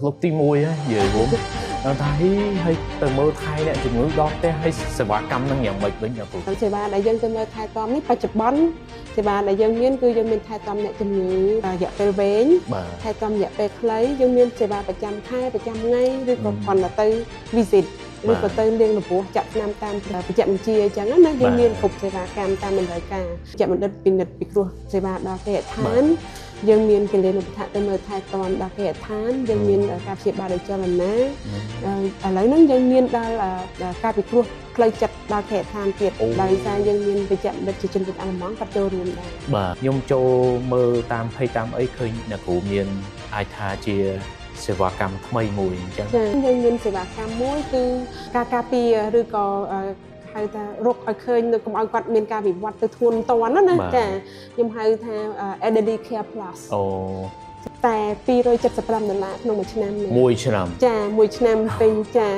លុកទី1ហើយនិយាយរួមដល់ថាហីហើយទៅមើលថែអ្នកជំងឺដល់ផ្ទះហើយសេវាកម្មហ្នឹងយ៉ាងម៉េចវិញអ្នកគ្រូ? សេវាដែលយើងទៅមើលថែទាំនេះបច្ចុប្បន្នសេវាដែលយើងមានគឺយើងមានថែទាំអ្នកជំងឺរយៈពេលវែង ថែទាំរយៈពេលខ្លីយើងមានសេវាប្រចាំខែប្រចាំថ្ងៃឬក៏គ្រាន់តែទៅ visit ឬក៏ទៅលាងរបួសចាក់ថ្នាំតាមបច្ចេកវិទ្យាអញ្ចឹងណាយើងមានគ្រប់សេវាកម្មតាមតម្រូវការជាបណ្ឌិតពិនិត្យពិគ្រោះសេវាដល់គេហដ្ឋានយើងមានគិលានុបដ្ឋាកទៅមើលថែទាំដល់គេហដ្ឋានយើងមានការព្យាបាលដោយចលនាឥឡូវហ្នឹងយើងមានដល់ការពិគ្រោះផ្លូវចិត្តដល់គេហដ្ឋានទៀតដោយសារយើងមានវិជ្ជបណ្ឌិតជាជនជាតិអាល្លឺម៉ង់គាត់ចូលរួមដែរ។ បាទខ្ញុំចូលមើលតាម page តាមអីឃើញអ្នកគ្រូមានអាចថាជាសេវាកម្មថ្មីមួយអញ្ចឹង។ ចាយើងមានសេវាកម្មមួយគឺការការពារឬក៏ហៅថារកឲ្យឃើញនៅកុំឲ្យគាត់មានការវិវត្តទៅធ្ងន់តន់ណាណាចាខ្ញុំហៅថា Elderly Care Plus អូ តែ275ដុល្លារក្នុងមួយឆ្នាំនេះ។ មួយឆ្នាំ? ចាមួយឆ្នាំពេញចា។